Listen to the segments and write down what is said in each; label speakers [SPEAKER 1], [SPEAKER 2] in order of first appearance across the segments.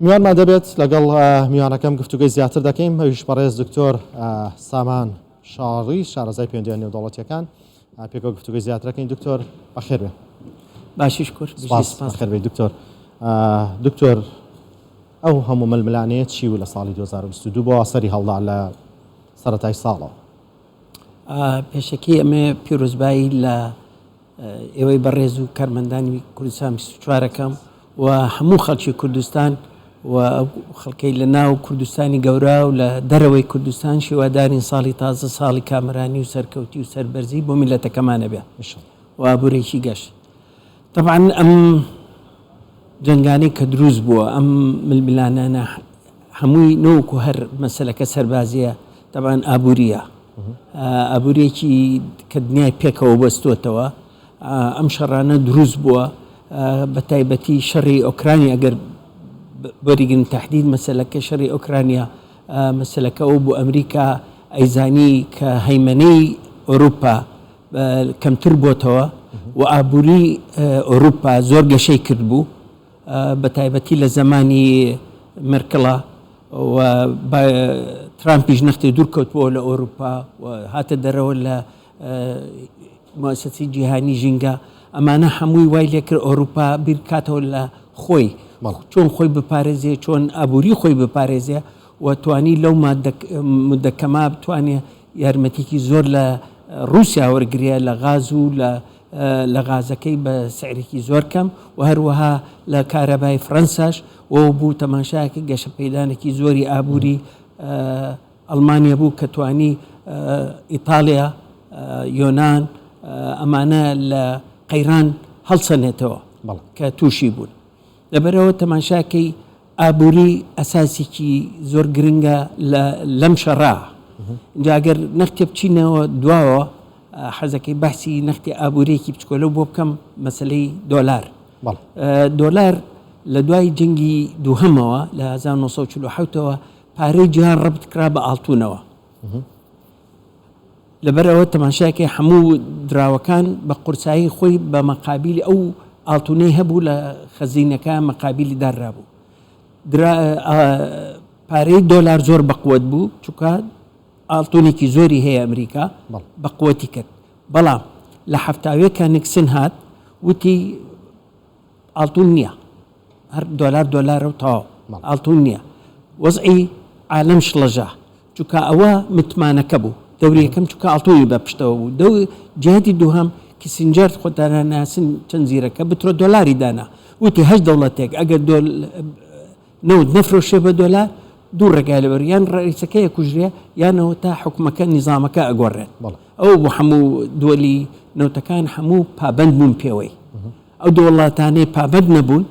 [SPEAKER 1] میوانمان دەبێت، لەگەڵ میوانەکەم گفتوگەی زیاتر دەکەین، ئەویش بەڕێز دکتۆر سامان شاڕی شارەزای پەیوەندییە نێودەوڵەتییەکان. پێکەوە گفتوگەی زیاتر دەکەین. دکتۆر بەخێر بێ.
[SPEAKER 2] باشی شکر.
[SPEAKER 1] سپاس. بەخێر بێی دکتۆر. دکتۆر ئەو هەموو ململانێیە چی بوو لە ساڵی 2022 بۆ سەری هەڵدا لە سەرەتای ساڵەوە؟
[SPEAKER 2] پێشەکی ئەمێ پیرۆزبایی لە ئێوەی بەڕێز و کارمەندانی کوردستان 24 ئەکەم و هەموو خەڵکی کوردستان و ئەو خەڵکەی لە ناو کوردستانی گەورە و لە دەرەوەی کوردستان شیوادارین ساڵی تازە ساڵی کامەرانی و سەرکەوتی و سەربەرزی بۆ میلەتەکەمانە بێ و ئابوورێکی گەش. تەبعەن ئەم جەنگانەی کە دروست بووە ئەم ململانانە هەمووی نەوەکو هەر مەسەلەکە سەربازیە تەبعەن ئابووریە ئابووریەکی کە دنیای پێکەوە بەستۆتەوە ئەم شەڕانە دروست بووە بە تایبەتی شەڕی ئۆکرانی ئەگەر بەریگرن تهدید مەسەلەکە شەڕی ئۆکرانیا مەسەلەکە ئەو بوو ئەمریکا ئەیزانی کە هەیمەنەی ئەوروپا کەمتر بۆتەوە و ئابووری ئەوروپا زۆر گەشەی کردبوو بە تایبەتی لە زەمانی مێرکڵا و ترامپیش نەختێ دوور کەوتبووەوە لە ئەوروپا و هاتە دەرەوە لە موسسی جیهانی ژینگە ئەمانە هەمووی وای لێکرد ئەوروپا بیرکاتەوە لە خۆی چۆن خۆی بپارێزێ چۆن ئابووری خۆی بپارێزێ و توانی لەو مدەکەما بتوانێ یارمەتیکی زۆر لە ڕووسیا وەرگرێ لە غاز و لە لە غازەکەی بە سعرێکی زۆر کەم و هەروەها لە کارەبای فڕەنساش و بوو تەماشایەکی گەشەپێدانێکی زۆری ئابووری ئەڵمانیا بوو کە توانی ئیتاڵیا یۆناان ئەمانە لە قەیران هەڵسەنێتەوە کە تووشی بوون لەبەرەوە تەماشاکەی ئابووری ئەساسێکی زۆر گرنگە لە لەم شەڕە. ئینجا ئەگەر نەختێ بچینەوە دواوە حەزەکەی بەحسی نەختی ئابووریەکی بچکۆلە بۆ بکەم مەسلەی دۆلار. دۆلار لە دوای جەنگی دووهەمەوە لە 1940ەوە پارەی جیهان ڕەبت کرا بە ئاڵتونەوە. لەبەرئەوە تەماشاکەی هەموو دراوەکان بە قورسایی خۆی بە مەقابیلی ئەو ئاڵتونەی هەبوو لە خەزینەکە مەقابیلی دانرابوو. درا پارەی دۆلار زۆر بەقوەت بوو چونکە ئاڵتونێکی زۆری هەیە ئەمریکا بەقوەتی کرد. بەڵام لە حەفتاوێکە نیکسن هات وتی ئاڵتون نییە هەر دۆلار دۆلارە و تەواو ئاڵتون نییە وەزعی عالەم شڵەژا چونکە ئەوە متمانەکە بوو دەوری یەکەم چونکە ئاڵتونی بە پشتەوە بوو دەو جهتی دووهەم کیسینجەر خۆتان ناسن چەند زیرەکە بترۆ دۆلاری دانا وتی هەشت دەوڵەتێک ئەگەر دۆل نەوت نەفرۆشێ بە دۆلار دوو ڕێگای لەبەر یان ڕئیسەکەی ئەکوژرێ یانەوە تا حکومەکە نیزامەکە ئەگۆڕێت ئەو بۆ هەموو دووەلی نەوتەکان هەموو پابند بوون پێوەی ئەو دەوڵاتانەی پابند نەبوون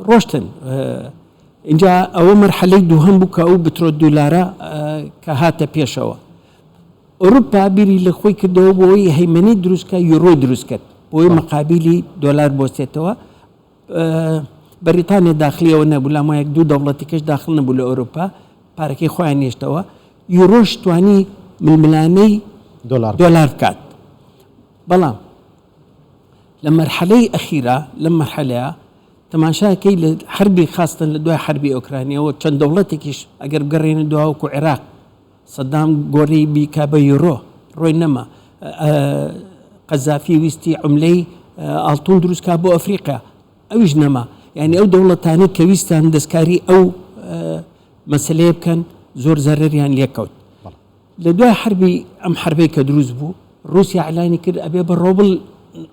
[SPEAKER 2] ڕۆشتن اینجا ئەوە مەرحەلەی دووهەم بوو کە ئەو بترۆ دولارە کە هاتە پێشەوە ئەوروپا بیری لە خۆی کردەوە بۆی هەیمەنەی دروستکە یورۆی دروست کرد بۆی مقابلی دۆلار بۆستێتەوە بەریتانیا داخلی ئەوە نەبوو لام وایە دوو دەوڵەتی کەش داخل نەبوو لە ئەوروپا پارەکەی خۆیان نێشتەوە یورۆش توانی ململانەی دۆلار بکات بەڵام لە مەرحەلەی ئەخیرا لەم مەرحەلەیە تەماشاکەی لە حربی خاستن لە دوای حربی ئۆکرانیەوە چەند دەوڵەتێکیش ئەگەر بگەڕێنە دواوەکو عێراق سەدام گۆڕی بیکا بە یۆرۆ ڕۆی نەما قەزافی ویستی عوملەی ئاڵتون دروست کا بۆ ئەفریقا ئەویش نەما یعنی ئەو دەوڵەتانەی کە ویستیان دەستکاری ئەو مەسلەیە بکەن زۆر زەرەریان لێکەوت لە دوای حربی ئەم حربەی کە دروست بوو رووسیا ئەلانی کرد ئەبێ بە ڕۆبڵ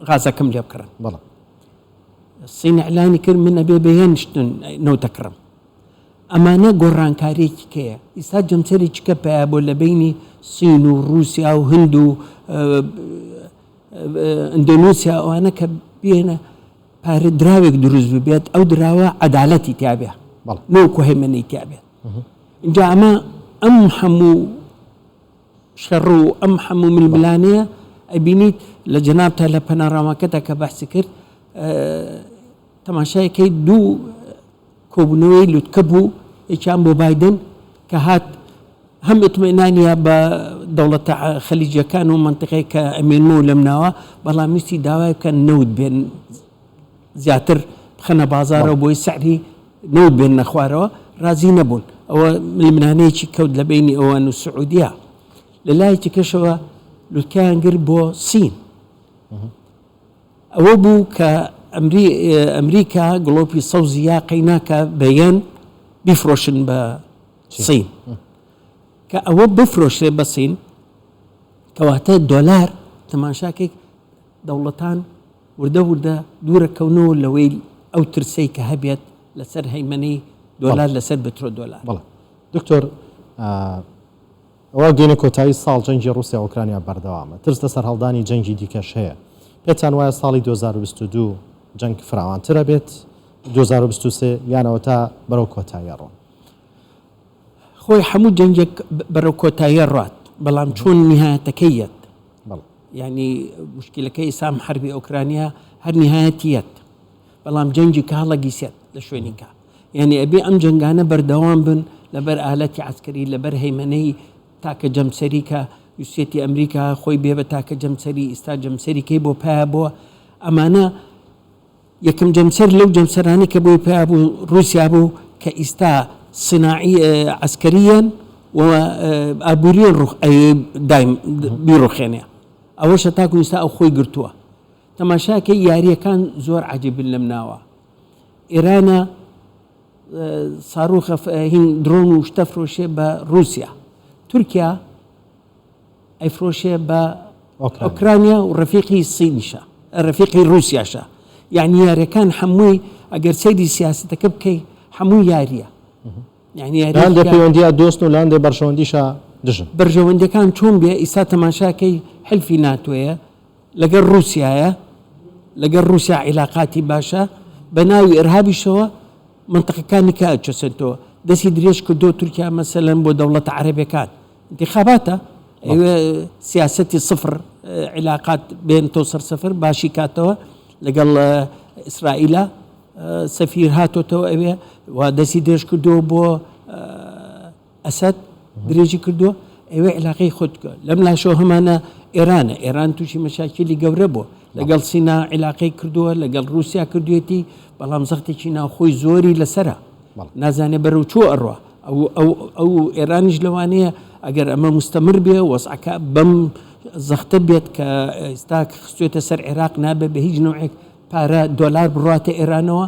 [SPEAKER 2] غازەکەم لێ بکڕن بەڵێ سین ئەلانی کرد من ئەبێ بە یەن نەوتەکڕم ئەمانە گۆڕانکاریەکی کەیە؟ ئیستا جەمسەرێکی کە پەیا بۆ لە بەینی سین و ڕووسیا و هند و ئەندۆنیسیا ئەوانە کە بێنە پارە دراوێک دروست ببێت ئەو دراوە عەدالەتی تیابێ نەوەکو هەیمەنەی تیابێت اینجا ئەمە ئەم هەموو شەڕ و ئەم هەموو ململانەیە ئەبینیت لە جەنابتا لە پەناڕامەکەدا کە بەحسی کرد تەماشایەکەی دوو کۆبوونەوەی لوتکە بوو، یەکیان بۆ بایدن کە هات هەم ئیتمئینانیە بە دەوڵەتە خەلیجیەکان و مەنتیقەی کە ئەمێنمەوە لەم ناوە، بەڵام ویستی داوای بکەن نەوت بێن زیاتر بخەنە بازارەوە بۆی سعری نەوت بێننە خوارەوە ڕازی نەبوون. ئەوە ململانێیەکی کەوت لە بەینی ئەوان و سعودیە. لە لایەکی کەشەوە لوتکەیان گرت بۆ سین. ئەوە بوو کە ئەمریکا گڵۆپی سەوزی یا قەیناکە بە یەن بیفرۆشن بە سین. کە ئەوە بفرۆشرێ بە سین کەواتە دۆلار تەماشاکەی دەوڵەتان وردە وردە دوورە کەونەوە لەوەی ئەو ترسەی کە هەبێت لەسەر هەیمەنەی دۆلار لەسەر بترۆ دۆلار.
[SPEAKER 1] بەڵێ دکتۆر ئەوە گەینە کۆتایی ساڵ جەنگی ڕوسیا ئۆکرانیا بەردەوامە ترس لە سەرهەڵدانی جەنگی دیکەش هەیە پێتان وایە ساڵی 2022 جەنگ فراوانتر ئەبێت 2023 یان ئەوەتا بەرەو کۆتایی ئەڕۆن؟
[SPEAKER 2] خۆی هەموو جەنگێک بەرەو کۆتاییە ڕات بەڵام چۆن نیهایەتەکەی یەت یعنی مشکلەکەی ئیسام حربی ئۆکرانیا هەر نیهایەتی یەت بەڵام جەنگی کە هەڵەگیسێت لە شوێنی کە یعنی ئەبێ ئەم جەنگانە بەردەوام بن لەبەر ئالەتی عسکەری لەبەر هەیمەنەی تاکە جەمسەری کە یوسێتی ئەمریکا خۆی بێ بە تاکە جەمسەری ئیستا جەمسەری کەی بۆ پایە بووە ئەمانە یەکەم جەمسەر لەو جەمسەرانەی کە بۆی پەیا بوو ڕووسیا بوو کە ئیستا سناعی عەسکەرییەن و ئابووریەن ڕوخ ئەیەوێ دایم بیڕوخێنێ ئەوەشە تاکو ئیستا ئەو خۆی گرتووە تەماشاکەی یارییەکان زۆر عەجیبن لەم ناوە ئێرانە ساروخە هین درۆن و شتە فرۆشێ بە ڕووسیا تورکیا ئەیفرۆشێ بە ئۆکرانیا و ڕەفیقی سینیشە ڕەفیقی ڕووسیاشە یعنی یاریەکان هەمووی ئەگەر سەیری سیاستەکە بکەی هەموو یاریە
[SPEAKER 1] یعنی یاری پەیوەندیە دۆست و لاندێ بەرژەوەندیشە دژن
[SPEAKER 2] بەرژەوەندەکان چۆن بێ ئیستا تەماشاکەی حلفی ناتۆیە لەگەڵ ڕووسیایە لەگەڵ ڕووسیا عیلاقاتی باشە بە ناوی ئێرهابیشەوە منطقەکانی کە ئەچەسێنتەوە دەستی درێژ کردو تورکیا مەسەلەن بۆ دەوڵەتە عەرەبەکان انتخاباتە ئەوێ سیاسەتی سفر عیلاقات بێنتەوە سەر سەفر باشی کاتەوە لەگەڵ ئیسرائیلە سەفیر هاتۆتەوە ئەوێ و دەستی درێژ کردەوە بۆ ئەسەد درێژی کردووە ئەوێ عیلاقەی خۆت بکە لەم لاشەوە هەمانە ئێرانە ئێران تووشی مەشاکیلی گەورە بووە لەگەڵ سینا عیلاقەی کردووە لەگەڵ رووسیا کردوێتی بەڵام زەختێکی ناوخۆی زۆری لەسرە نازانێ بەرەو چۆ ئەڕوا ئەو ئەو ئەو ئێرانیش لەوانەیە ئەگەر ئەمە مستەمر بێ وەزعەکە بەم زەختە بێت کە ئێستا خستوێتە سەر عێراق نابێ بە هیچ نوعێک پارە دۆلار بڕاتە ئێرانەوە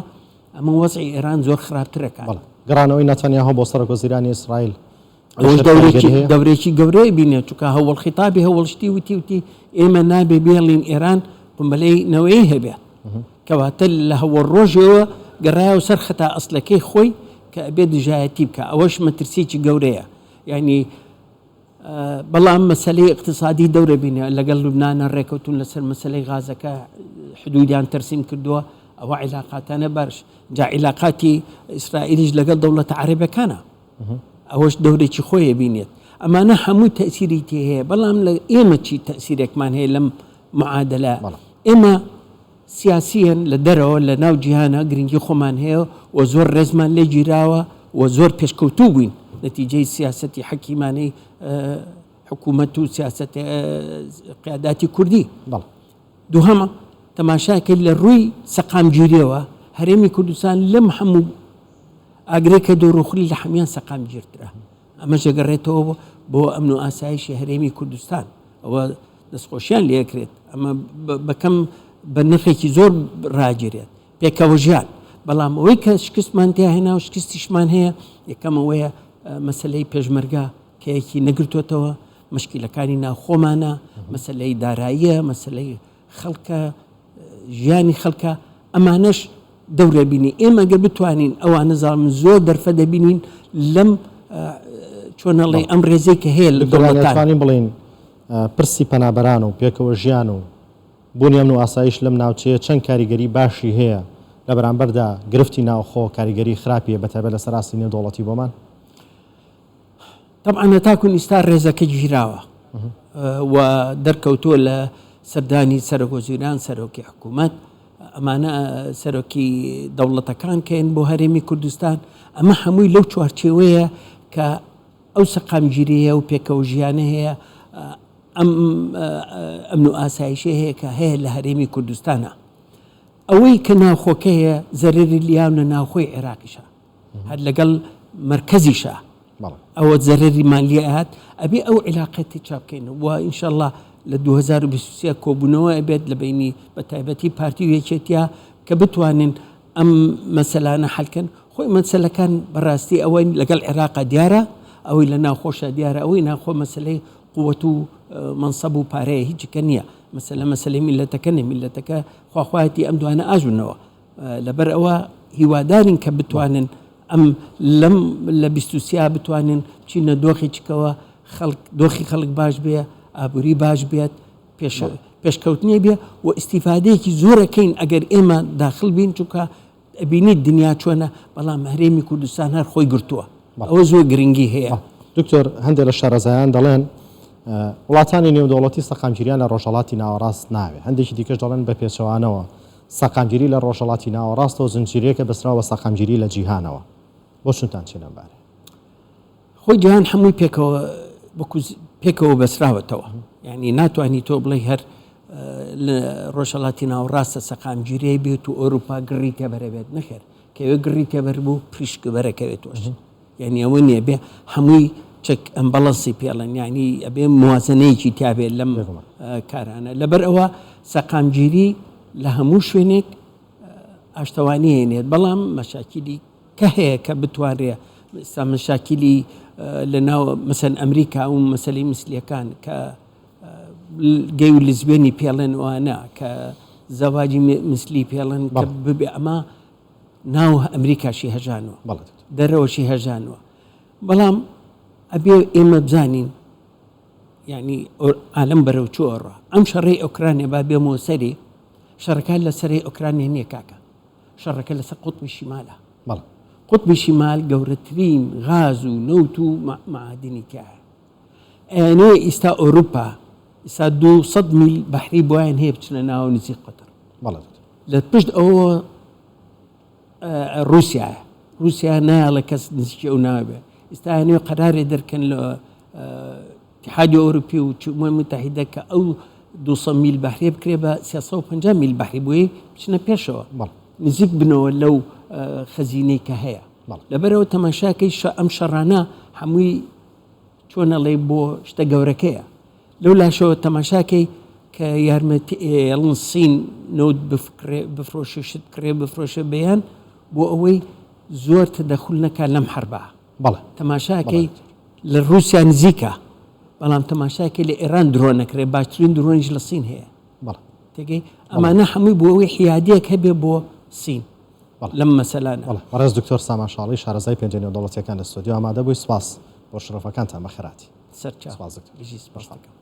[SPEAKER 2] ئەمە وەزعی ئێران زۆر خراپترەکات. بەڵێ
[SPEAKER 1] گەڕانەوەی ناتانیاهۆ بۆ سەرۆک وەزیرانی ئیسرائیل
[SPEAKER 2] ئەوەش دەورێکی دەورێکی گەورەی بینێ چونکە هەوڵ خیتابی هەوڵ شتی وتی وتی ئێمە نابێ بێڵین ئێران قومبەلەی نەوەی هەبێ کەواتە لە هەوڵ ڕۆژەوە گەڕایەوە سەر خەتا ئەسلەکەی خۆی کە ئەبێ دژایەتی بکە ئەوەش مەترسیەکی گەورەیە یعنی بەڵام مەسەلەی ئیقتسادی دەورە بینە لەگەڵ لوبنانە ڕێکەوتون لەسەر مەسەلەی غازەکە حدودیان تەرسیم کردووە ئەوە عیلاقاتانە باش جا عیلاقاتی ئیسرائیلیش لەگەڵ دەوڵەتە عەرەبەکانە ئەوەش دەورێکی خۆی بینێت ئەمانە هەمووی تەسیری تێ هەیە بەڵام لە ئێمە چی تەسیرێکمان هەیە لەم معادلە ئێمە سیاسیەن لە دەرەوە لە ناو جیهانە گرنگی خۆمان هەیە و زۆر ڕێزمان لێ گیراوە و زۆر پێشکەوتوو بووین نەتیجەی سیاسەتی حەکیمانەی حکوومەت و سیاسەت قیاداتی کوردی دووهەمە تەماشاکەی لە ڕووی سەقامگیریەوە هەرێمی کوردستان لەم هەموو ئاگرێک کە دەوروخولی لە هەموان سەقامگیرترە ئەمەش دەگەڕێتەوە بۆ ئەمن و ئاسایشی هەرێمی کوردستان ئەوە دەستخۆشیان لێکرێت ئەمە بەکەم بە نرخێکی زۆر ڕاگیرێت پێکەوە ژیان بەڵام ئەوەی کە شکستمان تیا هێنا و شکستیشمان هەیە یەکەم ئەوەیە مەسلەی پێشمەرگە کە یەکی نەگرتوێتەوە مشکلەکانی ناوخۆمانە مەسلەی داراییە مەسلەی خەڵکە ژیانی خەڵکە ئەمانەش دەورە بینی ئێمە گەر بتوانین ئەوانە زاڵم زۆر دەرفە دەبینین لەم چۆنەڵێ ئەم ڕێزەی کە هەیە لە
[SPEAKER 1] دەوڵەتانی بڵین پرسی پەنابەران و پێکەوە ژیان و بوونی ئەمن و ئاسایش لەم ناوچەیە چەند کاریگەری باشی هەیە، لە بەرامبەردا گرفتی ناوخۆ کاریگەری خراپی هەیە بەتایبەت لەسەر ئاستی نێودەوڵەتی بۆمان؟
[SPEAKER 2] تەبعەن هەتاکوو ئیستا ڕێزەکە گیراوە و دەرکەوتووە لە سەردانی سەرۆکوەزیران، سەرۆکی حکوومەت، ئەمانە سەرۆکی دەوڵەتەکان کەین بۆ هەرێمی کوردستان، ئەمە هەمووی لەو چوارچێوەیە کە ئەو سەقامگیرییە و پێکەوەژیانە هەیە، ئەم ئەمن و ئاسایشەی هەیە کە هەیە لە هەرێمی کوردستانە. ئەوەی کە ناوخۆکە هەیە زەرەری لیاونە ناوخۆی عێراقیشە. هەر لەگەڵ مەرکەزیشا ئەوە زەرەریمان لێ ئەهات ئەبێ ئەو عیلاقەتی چا بکەین و ئینشەڵا لە 2023 کۆبوونەوە ئەبێت لە بینی بە تایبەتی پارتی و یەکێتیا کە بتوانن ئەم مەسەلانە حەلکەن خۆی مەسەلەکان بەڕاستی ئەوەی لەگەڵ عێراقا دیارە ئەوەی لە ناوخۆشە دیارە ئەوەی ناخۆ مەسلەی قوت و مەنسەب و پارەیە هیچکە نییە مەسەلە مەسلەی میلەتەکە نیە میلەتەکە خواخوایەتی ئەم دوانە ئاژونەوە لەبەر ئەوە هیوادارین کە بتوانن ئەم لەم لە 23 بتوانن بچینە دۆخی چکەوە خەڵک دۆخی خەڵک باش بێ ئابووری باش بێت پێش پێشکەوتنی بێ و ئیسیفادەیەکی زۆرەکەین ئەگەر ئێمە داخل بین چونکە ئەبینیت دنیا چۆنە بەڵام هەرێمی کوردستان هەر خۆی گرتووە ئەوە زۆر گرنگی هەیە.
[SPEAKER 1] دکتۆر هەندێک لە شارەزایان دەڵێن وڵاتانی نێودەوڵەتی سەقامگیریان لە ڕۆژهەڵاتی ناوەڕاست ناوێ هەندێکی دیکەش دەڵێن بە پێچەوانەوە سەقامگیری لە ڕۆژهەڵاتی ناوەڕاستەوە زنجیرەیەکە بەستراوە بە سەقامگیری لە جیهانەوە. بۆچونتان چیە لەم بارەیە؟
[SPEAKER 2] خۆی جیهان هەمووی پێکەوە وەکو پێکەوە بەسراوەتەوە یعنی ناتوانانی تۆ بڵێ هەر لە ڕۆژهەڵاتی ناوەڕاستە سەقامگیری بێت و ئەوروپا گڕی تێبەرەبێت نەخێر کەوێ گڕی تێبەر بوو پریشک بەرەکەوێت تۆش یعنی ئەوە نییە بێ هەمووی چەک ئەمبەڵەنسی پێڵێن یعنی ئەبێ موازنەیەکی تیابێت لەم کارانە لەبەر ئەوە سەقامگیری لە هەموو شوێنێک ئاشتەوانی هێنێت بەڵام مەشاکیلی کە هەیە کە بتوانرێ ئێستا مەشاکیلی لە ناو مەسەن ئەمریکا و مەسەلەی میسلیەکان کە گەی و لزبێنی پێڵێن وانە کە زەواجی میسلی پێڵێن کە ببێ ئەمە ناو ئەمریکاشی هەژانوە دەرەوەشی هەژانوە بەڵام ئەبێ ئێمە بزانین یعنی عالم بەرەو چۆ ئەڕا ئەم شەڕەی ئۆکرانیا با بێمەوە سەری شەڕەکان لە سەرەی ئۆکرانیا نییە کاکە شەڕەکە لەسەر قوتبی شیمالە قوتبی شیمال گەورەترین غاز و نەوت و معادنی تایە ئەیانەوێ ئیستا ئەوروپا ئیستا 200 میل بەحری بۆیان هەیە بچنە ناو نزیک قەتەر لە پشت ئەوە ڕووسایە رووسیا نایڵە کەس نزیکی ئەو ناوێ ئیستا ئەیانەوێ قەرارێ دەرکەن لە اتحادی ئەوروپی و ئومەی متحیدە کە ئەو 200 میل بەحریە بکرێ بە 350 میل بەحری بۆیە بچنە پێشەوە نزیک بنەوە لەو خەزینەی کە هەیە لەبەرەوە تەماشاکەی ئەم شەڕانە هەمووی چۆن ئەڵێی بۆ شتە گەورەکەیە لەو لاشەوە تەماشاکەی کە یارمەتی ئێڵن سین نەوت بفکرێ بفرۆشێ شت بکڕێ بفرۆشێ بەیان بۆ ئەوەی زۆر تەدەخول نەکا لەم حەربە
[SPEAKER 1] بەڵێ
[SPEAKER 2] تەماشاکەی لە رووسیا نزیکە بەڵام تەماشاکەی لە ئێران درۆن نەکرێ باشترین درۆنیش لە سین هەیە
[SPEAKER 1] بەڵێ
[SPEAKER 2] تێگەی ئەمانە هەمووی بۆ ئەوەی حیادیەک هەبێ بۆ سین لەم مەسەلانە.
[SPEAKER 1] بەڵێ بەڕێز دکتۆر سامان شاڵی شارەزای پەیوەندیە نێودەوڵەتیەکان لە ستۆدیۆ ئامادە بووی سوپاس بۆ شرۆڤەکانتان بەخێرهاتی.
[SPEAKER 2] سەرچاو.
[SPEAKER 1] سوپاس دکتۆر.
[SPEAKER 2] بژی سوپاس دەکەم.